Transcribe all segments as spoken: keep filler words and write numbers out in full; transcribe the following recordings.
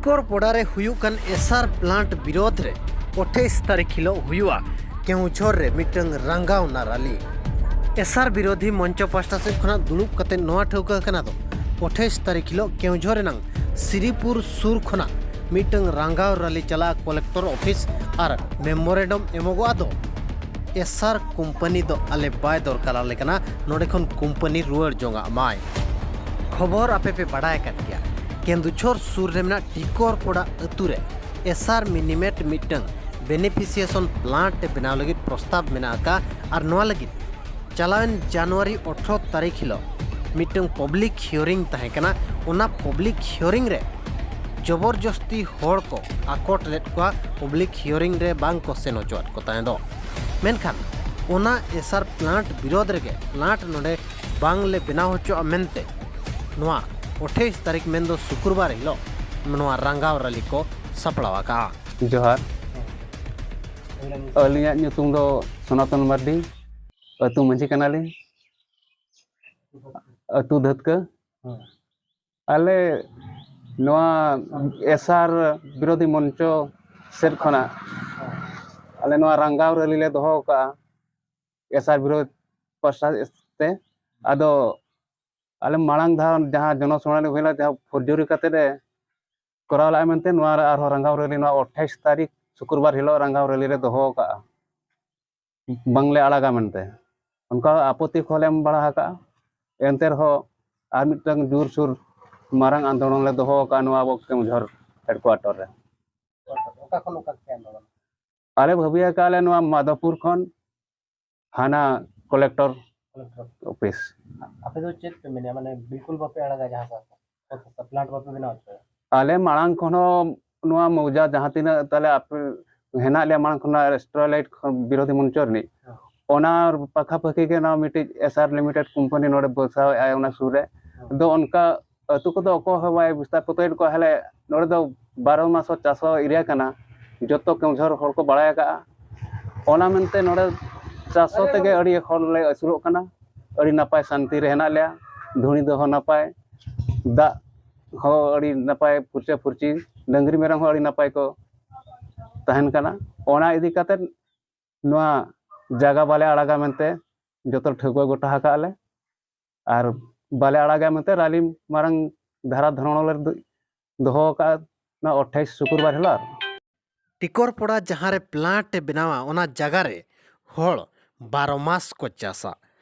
ᱠᱚᱨᱯᱚᱲᱟ ᱨᱮ ᱦᱩᱭᱩᱜ ᱠᱟᱱ ᱮᱥᱟᱨ ᱯᱞᱟᱱᱴ ᱵᱤᱨᱳᱫᱷ ᱨᱮ ᱟᱴᱷᱟᱭᱤᱥ ᱛᱟᱹᱨᱤᱠᱷ ᱦᱤᱞᱳᱜ ᱦᱩᱭᱩᱜᱼᱟ ᱠᱮᱣᱡᱷᱚᱨ ᱨᱮ ᱢᱤᱫᱴᱟᱝ ᱨᱟᱸᱜᱟᱣᱱᱟ ᱨᱟᱞᱤ᱾ ᱮᱥᱟᱨ ᱵᱤᱨᱳᱫᱷᱤ ᱢᱚᱧᱪᱚ ᱯᱟᱦᱴᱟ ᱥᱮᱫ ᱠᱷᱚᱱᱟᱜ ᱫᱩᱲᱩᱵ ᱠᱟᱛᱮ ᱱᱚᱣᱟ ᱴᱷᱟᱹᱣᱠᱟᱹ ᱟᱠᱟᱱᱟ ᱫᱚ ᱟᱴᱷᱟᱭᱤᱥ ᱛᱟᱹᱨᱤᱠᱷ ᱦᱤᱞᱳᱜ ᱠᱮᱣᱡᱷᱚᱨ ᱨᱮᱱᱟᱝ ᱥᱤᱨᱤᱯᱩᱨ ᱥᱩᱨ ᱠᱷᱚᱱᱟᱜ ᱢᱤᱫᱴᱟᱝ ᱨᱟᱸᱜᱟᱣ ᱨᱟᱞᱤ ᱪᱟᱞᱟᱜᱼᱟ ᱠᱚᱞᱮᱠᱴᱚᱨ ᱚᱯᱷᱤᱥ ᱟᱨ ᱢᱮᱢᱳᱨᱮᱱᱰᱚᱢ ᱮᱢᱚᱜᱚᱜᱼᱟ ᱫᱚ ᱮᱥᱟᱨ ᱠᱳᱢᱯᱟᱱᱤ ᱫᱚ ᱟᱞᱮ ᱵᱟᱭ ᱫᱚᱨᱠᱟᱨ ᱟᱞᱮ ᱠᱟᱱᱟ, ᱱᱚᱰᱮ ᱠᱷᱚᱱ ᱠᱳᱢᱯᱟᱱᱤ ᱨᱩᱣᱟᱹᱲ ᱡᱚᱝᱟᱜ ᱢᱟᱭ᱾ ᱠᱷᱚᱵᱚᱨ ᱟᱯᱮ ᱯᱮ ᱵᱟᱰᱟᱭ ᱟᱠᱟᱫ ᱜᱮᱭᱟ, ᱠᱮᱱᱫᱩᱪᱷᱚᱨ ᱥᱩᱨ ᱨᱮ ᱢᱮᱱᱟᱜ ᱴᱤᱠᱚᱨᱯᱚᱲᱟ ᱟᱹᱛᱩ ᱨᱮ ᱮᱥᱟᱨ ᱢᱤᱱᱤᱢᱮᱴ ᱢᱤᱫᱴᱟᱝ ᱵᱮᱱᱤᱯᱷᱤᱥᱤᱭᱮᱥᱚᱱ ᱯᱞᱟᱱᱴ ᱵᱮᱱᱟᱣ ᱞᱟᱹᱜᱤᱫ ᱯᱨᱚᱥᱛᱟᱵ ᱢᱮᱱᱟᱜ ᱟᱠᱟᱫ ᱟᱨ ᱱᱚᱣᱟ ᱞᱟᱹᱜᱤᱫ ᱪᱟᱞᱟᱣᱮᱱ ᱡᱟᱱᱩᱣᱟᱨᱤ ᱟᱴᱷᱨᱚ ᱛᱟᱹᱨᱤᱠᱷ ᱦᱤᱞᱳᱜ ᱢᱤᱫᱴᱟᱝ ᱯᱟᱵᱽᱞᱤᱠ ᱦᱤᱭᱟᱨᱤᱝ ᱛᱟᱦᱮᱸ ᱠᱟᱱᱟ᱾ ᱚᱱᱟ ᱯᱟᱵᱽᱞᱤᱠ ᱦᱤᱭᱟᱨᱤᱝ ᱨᱮ ᱡᱚᱵᱚᱨᱡᱚᱥᱛᱤ ᱦᱚᱲ ᱠᱚ ᱟᱠᱚᱴ ᱞᱮᱫ ᱠᱚᱣᱟ, ᱯᱟᱵᱽᱞᱤᱠ ᱦᱤᱭᱟᱨᱤᱝ ᱨᱮ ᱵᱟᱝ ᱠᱚ ᱥᱮᱱ ᱦᱚᱪᱚᱣᱟᱫ ᱠᱚ ᱛᱟᱦᱮᱸ ᱫᱚ᱾ ᱢᱮᱱᱠᱷᱟᱱ ᱚᱱᱟ ᱮᱥᱟᱨ ᱯᱞᱟᱱᱴ ᱵᱤᱨᱳᱫᱷ ᱨᱮᱜᱮ ᱯᱞᱟᱱᱴ ᱱᱚᱰᱮ ᱵᱟᱝ ᱞᱮ ᱵᱮᱱᱟᱣ ᱦᱚᱪᱚᱜᱼᱟ ᱢᱮᱱᱛᱮ ᱱᱚᱣᱟ ᱟᱴᱷᱟᱭᱤᱥ ᱛᱟᱹᱨᱤᱠᱷ ᱢᱮᱱᱫᱚ ᱥᱩᱠᱨᱵᱟᱨ ᱦᱤᱞᱳᱜ ᱱᱚᱣᱟ ᱨᱟᱸᱜᱟᱣ ᱨᱟᱞᱤ ᱠᱚ ᱥᱟᱯᱲᱟᱣ ᱟᱠᱟᱫᱼᱟ᱾ ᱡᱚᱦᱟᱨ, ᱟᱹᱞᱤᱧᱟᱜ ᱧᱩᱛᱩᱢ ᱫᱚ ᱥᱚᱱᱟᱛᱚᱱ ᱢᱟᱨᱰᱤ, ᱟᱹᱛᱩ ᱢᱟᱹᱡᱷᱤ ᱠᱟᱱᱟᱞᱤᱧ, ᱟᱹᱛᱩ ᱫᱷᱟᱹᱛᱠᱟᱹ᱾ ᱟᱞᱮ ᱱᱚᱣᱟ ᱮᱥᱟᱨ ᱵᱤᱨᱳᱫᱷᱤ ᱢᱚᱧᱪᱚ ᱥᱮᱫ ᱠᱷᱚᱱᱟᱜ ᱟᱞᱮ ᱱᱚᱣᱟ ᱨᱟᱸᱜᱟᱣ ᱨᱮᱞᱤ ᱞᱮ ᱫᱚᱦᱚ ᱟᱠᱟᱫᱼᱟ ᱮᱥᱟᱨ ᱵᱤᱨᱳᱫᱷ ᱯᱟᱥᱴᱟ ᱛᱮ᱾ ᱟᱫᱚ ᱟᱞᱮ ᱢᱟᱲᱟᱝ ᱫᱷᱟᱣ ᱡᱟᱦᱟᱸ ᱡᱚᱱᱚᱥᱩᱱᱟᱱᱤ ᱦᱩᱭ ᱞᱮᱱᱟ, ᱡᱟᱦᱟᱸ ᱯᱷᱳᱨᱡᱚᱨᱤ ᱠᱟᱛᱮ ᱞᱮ ᱠᱚᱨᱟᱣ ᱞᱮᱫᱼᱟ ᱢᱮᱱᱛᱮ, ᱱᱚᱣᱟ ᱨᱮ ᱟᱨᱦᱚᱸ ᱨᱟᱸᱜᱟᱣ ᱨᱮᱞᱤ, ᱱᱚᱣᱟ ᱟᱴᱷᱟᱭᱤᱥ ᱛᱟᱹᱨᱤᱠᱷ ᱥᱩᱠᱨᱵᱟᱨ ᱦᱤᱞᱳᱜ ᱨᱟᱸᱜᱟᱣ ᱨᱮᱞᱤ ᱞᱮ ᱫᱚᱦᱚ ᱟᱠᱟᱫᱼᱟ, ᱵᱟᱝᱞᱮ ᱟᱲᱟᱜᱟ ᱢᱮᱱᱛᱮ᱾ ᱚᱱᱠᱟ ᱟᱯᱚᱛᱤ ᱠᱚᱦᱚᱸᱞᱮ ᱮᱢ ᱵᱟᱲᱟ ᱟᱠᱟᱫᱼᱟ᱾ ᱮᱱᱛᱮ ᱨᱮᱦᱚᱸ ᱟᱨ ᱢᱤᱫᱴᱟᱝ ᱡᱳᱨᱥᱳᱨ ᱢᱟᱨᱟᱝ ᱟᱱᱫᱳᱞᱚᱱ ᱞᱮ ᱫᱚᱦᱚ ᱟᱠᱟᱫᱼᱟ ᱱᱚᱣᱟ ᱟᱵᱚ ᱠᱮᱣᱡᱷᱚᱨ ᱦᱮᱰᱠᱩᱣᱟᱴᱚᱨ ᱨᱮ᱾ ᱚᱠᱟ ᱠᱷᱚᱱ ᱚᱠᱟ ᱯᱮ ᱟᱱᱫᱳᱞᱚᱱ? ᱟᱞᱮ ᱵᱷᱟᱹᱵᱤ ᱟᱠᱟᱫ ᱞᱮ ᱱᱚᱣᱟ ᱢᱟᱫᱷᱚᱯᱩᱨ ᱠᱷᱚᱱ ᱦᱟᱱᱟ ᱠᱚᱞᱮᱠᱴᱚᱨ ᱠᱚᱞᱮᱠᱴᱚᱨ᱾ ᱚᱯᱷᱤᱥ᱾ ᱟᱯᱮ ᱫᱚ ᱪᱮᱫ ᱯᱮ ᱢᱮᱱᱟ, ᱢᱟᱱᱮ ᱵᱤᱞᱠᱩᱞ ᱵᱟᱯᱮ ᱟᱲᱟᱜᱟ ᱡᱟᱦᱟᱸ ᱠᱚ ᱯᱞᱟᱱᱴ ᱵᱟᱯᱮ ᱵᱮᱱᱟᱣ ᱦᱚᱪᱚᱭᱟ? ᱟᱞᱮ ᱢᱟᱲᱟᱝ ᱠᱷᱚᱱ ᱦᱚᱸ ᱱᱚᱣᱟ ᱢᱚᱣᱡᱟ ᱡᱟᱦᱟᱸ ᱛᱤᱱᱟᱹᱜ ᱛᱟᱞᱮ ᱟᱯᱮ ᱦᱮᱱᱟᱜ ᱞᱮᱭᱟ ᱢᱟᱲᱟᱝ ᱠᱷᱚᱱᱟᱜ ᱥᱴᱮᱨᱞᱟᱭᱤᱴ ᱵᱤᱨᱳᱫᱷᱤ ᱢᱚᱧᱪᱚ ᱨᱤᱱᱤᱡ, ᱦᱮᱸ᱾ ᱚᱱᱟ ᱯᱟᱠᱷᱟ ᱯᱟᱹᱠᱷᱤ ᱜᱮ ᱱᱚᱣᱟ ᱢᱤᱫᱴᱤᱡ ᱮᱥᱟᱨ ᱞᱤᱢᱤᱴᱮᱰ ᱠᱳᱢᱯᱟᱱᱤ ᱱᱚᱰᱮ ᱵᱟᱹᱭᱥᱟᱹᱣ ᱮᱫ ᱟᱭ ᱚᱱᱟ ᱥᱩᱨ ᱨᱮ᱾ ᱦᱮᱸ᱾ ᱫᱚ ᱚᱱᱠᱟ ᱟᱹᱛᱩ ᱠᱚᱫᱚ ᱚᱠᱚᱭ ᱦᱚᱸ ᱵᱟᱭ ᱵᱤᱥᱛᱟᱨ ᱯᱚᱛᱚᱭᱮᱫ ᱠᱚᱣᱟ᱾ ᱦᱮᱞᱮ ᱱᱚᱰᱮ ᱫᱚ ᱵᱟᱨᱚ ᱢᱟᱥ ᱦᱚᱸ ᱪᱟᱥ ᱦᱚᱸ ᱮᱨᱤᱭᱟ ᱠᱟᱱᱟ, ᱡᱚᱛᱚ ᱠᱮᱣᱡᱷᱚᱨ ᱦᱚᱲ ᱠᱚ ᱵᱟᱲᱟᱭ ᱟᱠᱟᱫᱼᱟ᱾ ᱚᱱᱟ ᱢᱮᱱᱛᱮ ᱱᱚᱰᱮ ᱪᱟᱥ ᱦᱚᱸ ᱛᱮᱜᱮ ᱟᱹᱰᱤ ᱦᱚᱲ ᱞᱮ ᱟᱹᱥᱩᱞᱚᱜ ᱠᱟᱱᱟ, ᱟᱹᱰᱤ ᱱᱟᱯᱟᱭ ᱥᱟᱱᱛᱤ ᱨᱮ ᱦᱮᱱᱟᱜ ᱞᱮᱭᱟ, ᱫᱷᱩᱲᱤ ᱫᱚᱦᱚ ᱱᱟᱯᱟᱭ, ᱫᱟᱜ ᱦᱚᱸ ᱟᱹᱰᱤ ᱱᱟᱯᱟᱭ ᱯᱷᱩᱨᱪᱟᱹ ᱯᱷᱩᱨᱪᱤ, ᱰᱟᱹᱝᱨᱤ ᱢᱮᱨᱚᱢ ᱦᱚᱸ ᱟᱹᱰᱤ ᱱᱟᱯᱟᱭ ᱠᱚ ᱛᱟᱦᱮᱱ ᱠᱟᱱᱟ᱾ ᱚᱱᱟ ᱤᱫᱤ ᱠᱟᱛᱮ ᱱᱚᱣᱟ ᱡᱟᱭᱜᱟ ᱵᱟᱞᱮ ᱟᱲᱟᱜᱟ ᱢᱮᱱᱛᱮ ᱡᱚᱛᱚ ᱴᱷᱟᱹᱣᱠᱟᱹ ᱜᱚᱴᱟ ᱟᱠᱟᱫ ᱞᱮ᱾ ᱟᱨ ᱵᱟᱞᱮ ᱟᱲᱟᱜᱟ ᱢᱮᱱᱛᱮ ᱨᱟᱞᱤ ᱢᱟᱨᱟᱝ ᱫᱷᱟᱨᱟ ᱫᱷᱚᱨᱚᱱ ᱞᱮ ᱫᱚ-, ᱫᱚᱦᱚ ᱟᱠᱟᱫᱼᱟ ᱚᱱᱟ ᱟᱴᱷᱟᱭᱤᱥ ᱥᱩᱠᱨᱵᱟᱨ ᱦᱤᱞᱳᱜ᱾ ᱴᱤᱠᱚᱨᱯᱚᱲᱟ ᱡᱟᱦᱟᱸ ᱨᱮ ᱯᱞᱟᱱᱴ ᱮ ᱵᱮᱱᱟᱣᱟ, ᱚᱱᱟ ᱡᱟᱭᱜᱟ ᱨᱮ ᱦᱚᱲ ᱵᱟᱨᱚ ᱢᱟᱥ ᱠᱚ ᱪᱟᱥᱟ᱾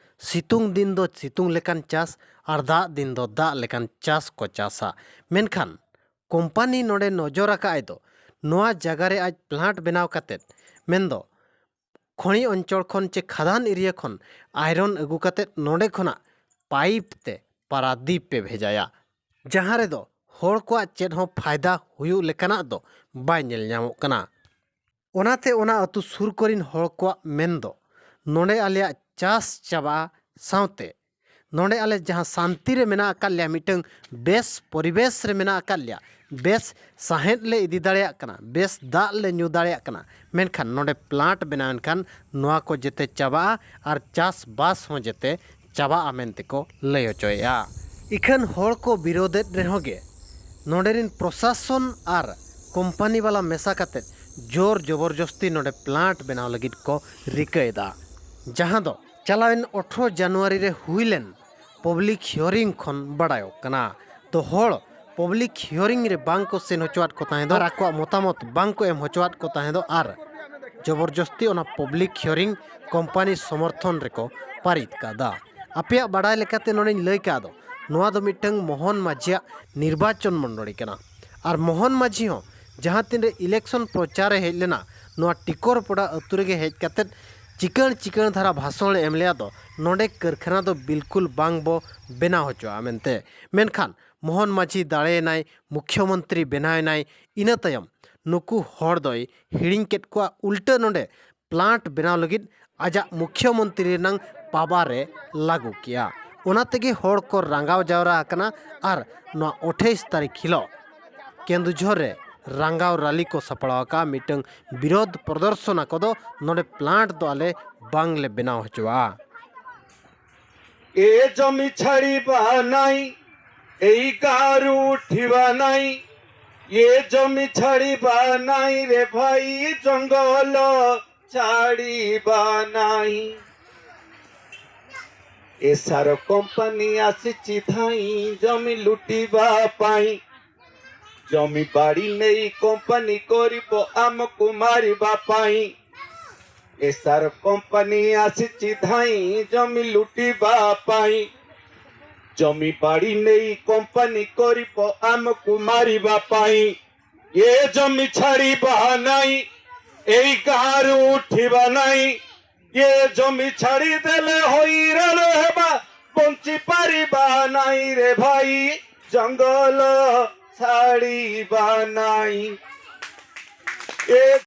ᱥᱤᱛᱩᱝ ᱫᱤᱱ ᱫᱚ ᱥᱤᱛᱩᱝ ᱞᱮᱠᱟᱱ ᱪᱟᱥ ᱟᱨ ᱫᱟᱜ ᱫᱤᱱ ᱫᱚ ᱫᱟᱜ ᱞᱮᱠᱟᱱ ᱪᱟᱥ ᱠᱚ ᱪᱟᱥᱟ᱾ ᱢᱮᱱᱠᱷᱟᱱ ᱠᱳᱢᱯᱟᱱᱤ ᱱᱚᱰᱮ ᱱᱚᱡᱚᱨ ᱟᱠᱟᱫ ᱫᱚ ᱱᱚᱣᱟ ᱡᱟᱭᱜᱟ ᱨᱮ ᱟᱡ ᱯᱞᱟᱱᱴ ᱵᱮᱱᱟᱣ ᱠᱟᱛᱮᱫ, ᱢᱮᱱᱫᱚ ᱠᱷᱚᱱᱤ ᱚᱧᱪᱚᱞ ᱠᱷᱚᱱ ᱪᱮ ᱠᱷᱟᱫᱟᱱ ᱮᱨᱤᱭᱟ ᱠᱷᱚᱱ ᱟᱭᱨᱚᱱ ᱟᱹᱜᱩ ᱠᱟᱛᱮᱫ ᱱᱚᱰᱮ ᱠᱷᱚᱱᱟᱜ ᱯᱟᱭᱤᱯ ᱛᱮ ᱯᱟᱨᱟᱫᱤᱯ ᱮ ᱵᱷᱮᱡᱟᱭᱟ, ᱡᱟᱦᱟᱸ ᱨᱮᱫᱚ ᱦᱚᱲ ᱠᱚᱣᱟᱜ ᱪᱮᱫ ᱦᱚᱸ ᱯᱷᱟᱭᱫᱟ ᱦᱩᱭᱩᱜ ᱞᱮᱠᱟᱱᱟᱜ ᱫᱚ ᱵᱟᱭ ᱧᱮᱞ ᱧᱟᱢᱚᱜ ᱠᱟᱱᱟ᱾ ᱚᱱᱟᱛᱮ ᱚᱱᱟ ᱟᱹᱛᱩ ᱥᱩᱨ ᱠᱚᱨᱮᱱ ᱦᱚᱲ ᱠᱚᱣᱟᱜ ᱢᱮᱱ ᱫᱚ ᱱᱚᱰᱮ ᱟᱞᱮᱭᱟᱜ ᱪᱟᱥ ᱪᱟᱵᱟᱜᱼᱟ, ᱥᱟᱶᱛᱮ ᱱᱚᱰᱮ ᱟᱞᱮ ᱡᱟᱦᱟᱸ ᱥᱟᱱᱛᱤ ᱨᱮ ᱢᱮᱱᱟᱜ ᱟᱠᱟᱫ ᱞᱮᱭᱟ, ᱢᱤᱫᱴᱟᱝ ᱵᱮᱥ ᱯᱚᱨᱤᱵᱮᱥ ᱨᱮ ᱢᱮᱱᱟᱜ ᱟᱠᱟᱫ ᱞᱮᱭᱟ, ᱵᱮᱥ ᱥᱟᱦᱮᱫ ᱞᱮ ᱤᱫᱤ ᱫᱟᱲᱮᱭᱟᱜ ᱠᱟᱱᱟ, ᱵᱮᱥ ᱫᱟᱜ ᱞᱮ ᱧᱩ ᱫᱟᱲᱮᱭᱟᱜ ᱠᱟᱱᱟ, ᱢᱮᱱᱠᱷᱟᱱ ᱱᱚᱰᱮ ᱯᱞᱟᱱᱴ ᱵᱮᱱᱟᱣ ᱮᱱᱠᱷᱟᱱ ᱱᱚᱣᱟ ᱠᱚ ᱡᱮᱛᱮ ᱪᱟᱵᱟᱜᱼᱟ ᱟᱨ ᱪᱟᱥᱵᱟᱥ ᱦᱚᱸ ᱡᱮᱛᱮ ᱪᱟᱵᱟᱜᱼᱟ ᱢᱮᱱᱛᱮ ᱠᱚ ᱞᱟᱹᱭ ᱦᱚᱪᱚᱭᱮᱫᱼᱟ᱾ ᱤᱠᱷᱟᱹᱱ ᱦᱚᱲ ᱠᱚ ᱵᱤᱨᱳᱫᱮᱫ ᱨᱮᱦᱚᱸ ᱜᱮ ᱱᱚᱰᱮ ᱨᱮᱱ ᱯᱨᱚᱥᱟᱥᱚᱱ ᱟᱨ ᱠᱳᱢᱯᱟᱱᱤ ᱵᱟᱞᱟ ᱢᱮᱥᱟ ᱠᱟᱛᱮ ᱡᱳᱨ ᱡᱚᱵᱚᱨᱡᱚᱥᱛᱤ ᱱᱚᱰᱮ ᱯᱞᱟᱱᱴ ᱵᱮᱱᱟᱣ ᱞᱟᱹᱜᱤᱫ ᱠᱚ ᱨᱤᱠᱟᱹᱭᱮᱫᱟ, ᱡᱟᱦᱟᱸ ᱫᱚ ᱪᱟᱞᱟᱣᱮᱱ ᱟᱴᱷᱨᱚ ᱡᱟᱱᱩᱣᱟᱨᱤ ᱨᱮ ᱦᱩᱭ ᱞᱮᱱ ᱯᱟᱵᱽᱞᱤᱠ ᱦᱤᱭᱟᱨᱤᱝ ᱠᱷᱚᱱ ᱵᱟᱲᱟᱭᱚᱜ ᱠᱟᱱᱟ᱾ ᱛᱚ ᱦᱚᱲ ᱯᱟᱵᱽᱞᱤᱠ ᱦᱤᱭᱟᱨᱤᱝ ᱨᱮ ᱵᱟᱝ ᱠᱚ ᱥᱮᱱ ᱦᱚᱪᱚᱣᱟᱫ ᱠᱚ ᱛᱟᱦᱮᱸ ᱫᱚ ᱟᱨ ᱟᱠᱚᱣᱟᱜ ᱢᱚᱛᱟᱢᱚᱛ ᱵᱟᱝ ᱠᱚ ᱮᱢ ᱦᱚᱪᱚᱣᱟᱫ ᱠᱚ ᱛᱟᱦᱮᱸ ᱫᱚ ᱟᱨ ᱡᱚᱵᱚᱨᱡᱚᱥᱛᱤ ᱚᱱᱟ ᱯᱟᱵᱽᱞᱤᱠ ᱦᱤᱭᱟᱨᱤᱝ ᱠᱳᱢᱯᱟᱱᱤ ᱥᱚᱢᱚᱨᱛᱷᱚᱱ ᱨᱮᱠᱚ ᱯᱟᱨᱤᱛ ᱠᱟᱫᱟ᱾ ᱟᱯᱮᱭᱟᱜ ᱵᱟᱲᱟᱭ ᱞᱮᱠᱟᱛᱮ ᱱᱚᱰᱮᱧ ᱞᱟᱹᱭ ᱠᱟᱜ ᱫᱚ, ᱱᱚᱣᱟ ᱫᱚ ᱢᱤᱫᱴᱟᱝ ᱢᱳᱦᱚᱱ ᱢᱟᱹᱡᱷᱤᱭᱟᱜ ᱱᱤᱨᱵᱟᱪᱚᱱ ᱢᱚᱱᱰᱚᱞᱤ ᱠᱟᱱᱟ᱾ ᱟᱨ ᱢᱳᱦᱚᱱ ᱢᱟᱹᱡᱷᱤ ᱦᱚᱸ ᱡᱟᱦᱟᱸ ᱛᱤᱱᱨᱮ ᱤᱞᱮᱠᱥᱚᱱ ᱯᱨᱚᱪᱟᱨᱮ ᱦᱮᱡ ᱞᱮᱱᱟ, ᱱᱚᱣᱟ ᱴᱤᱠᱚᱨᱯᱚᱲᱟ ᱟᱹᱛᱩ ᱨᱮᱜᱮ ᱦᱮᱡ ᱠᱟᱛᱮᱫ ᱪᱤᱠᱟᱹᱬ ᱪᱤᱠᱟᱹᱬ ᱫᱷᱟᱨᱟ ᱵᱷᱟᱥᱚᱬ ᱮ ᱮᱢ ᱞᱮᱫᱟ ᱫᱚ, ᱱᱚᱰᱮ ᱠᱟᱹᱨᱠᱷᱟᱱᱟ ᱫᱚ ᱵᱤᱞᱠᱩᱞ ᱵᱟᱝ ᱵᱚ ᱵᱮᱱᱟᱣ ᱦᱚᱪᱚᱜᱼᱟ ᱢᱮᱱᱛᱮ᱾ ᱢᱮᱱᱠᱷᱟᱱ ᱢᱳᱦᱚᱱ ᱢᱟᱹᱡᱷᱤ ᱫᱟᱲᱮᱭᱮᱱᱟᱭ, ᱢᱩᱠᱷᱭᱚᱢᱚᱱᱛᱨᱤ ᱵᱮᱱᱟᱣᱮᱱᱟᱭ, ᱤᱱᱟᱹ ᱛᱟᱭᱚᱢ ᱱᱩᱠᱩ ᱦᱚᱲ ᱫᱚᱭ ᱦᱤᱲᱤᱧ ᱠᱮᱫ ᱠᱚᱣᱟ᱾ ᱩᱞᱴᱟᱹ ᱱᱚᱰᱮ ᱯᱞᱟᱱᱴ ᱵᱮᱱᱟᱣ ᱞᱟᱹᱜᱤᱫ ᱟᱡᱟᱜ ᱢᱩᱠᱷᱭᱚᱢᱚᱱᱛᱨᱤ ᱨᱮᱱᱟᱝ ᱯᱟᱵᱟᱨ ᱮ ᱞᱟᱹᱜᱩ ᱠᱮᱜᱼᱟ᱾ ᱚᱱᱟ ᱛᱮᱜᱮ ᱦᱚᱲ ᱠᱚ ᱨᱟᱸᱜᱟᱣ ᱡᱟᱣᱨᱟ ᱟᱠᱟᱱᱟ ᱟᱨ ᱱᱚᱣᱟ ᱟᱴᱷᱟᱭᱤᱥ ᱛᱟᱹᱨᱤᱠᱷ ᱦᱤᱞᱳᱜ ᱠᱮᱸᱫᱩᱡᱷᱚᱨ ᱨᱮ ᱨᱟᱸᱜᱟᱣ ᱨᱟᱞᱤ ᱠᱚ ᱥᱟᱯᱲᱟᱣ ᱟᱠᱟᱫᱼᱟ, ᱢᱤᱫᱴᱟᱝ ᱵᱤᱨᱳᱫᱷ ᱯᱨᱚᱫᱚᱨᱥᱚᱱ ᱟᱠᱚ ᱫᱚ ᱱᱚᱰᱮ ᱯᱞᱟᱱᱴ ᱫᱚ ᱟᱞᱮ ᱵᱟᱝᱞᱮ ᱵᱮᱱᱟᱣ ᱦᱚᱪᱚᱣᱟᱜᱼᱟ᱾ ए जमी छड़ी बहनाई, ଏଇ ଗାଁରୁ ଉଠିବା ନାଇଁ, ଏ ଜମି ଛାଡ଼ିବା ନାଇଁ ରେ ଭାଇ, ଜଙ୍ଗଲ ଛାଡ଼ିବା ନାହିଁ। ଏ ସାର କମ୍ପାନୀ ଆସିଛି ଧାଇଁ ଜମି ଲୁଟିବା ପାଇଁ। ଜମି ବାଡ଼ି ନେଇ କମ୍ପାନୀ କରିବ ଆମକୁ ମାରିବା ପାଇଁ। ଏ ସାର କମ୍ପାନୀ ଆସିଛି ଧାଇଁ ଜମି ଲୁଟିବା ପାଇଁ। ଜମି ବାଡ଼ି ନେଇ କମ୍ପାନୀ କରିବ ଆମକୁ ମାରିବା ପାଇଁ। ଏ ଜମି ଛାଡ଼ିବା ନାଇଁ, ଏଇ ଗାଁରୁ ଉଠିବା ନାଇଁ। ଏ ଜମି ଛାଡ଼ିଦେଲେ ହଇରାଣ ହେବା, ବଞ୍ଚି ପାରିବା ନାଇଁ ରେ ଭାଇ, ଜଙ୍ଗଲ ଛାଡ଼ିବା ନାଇଁ। ଏ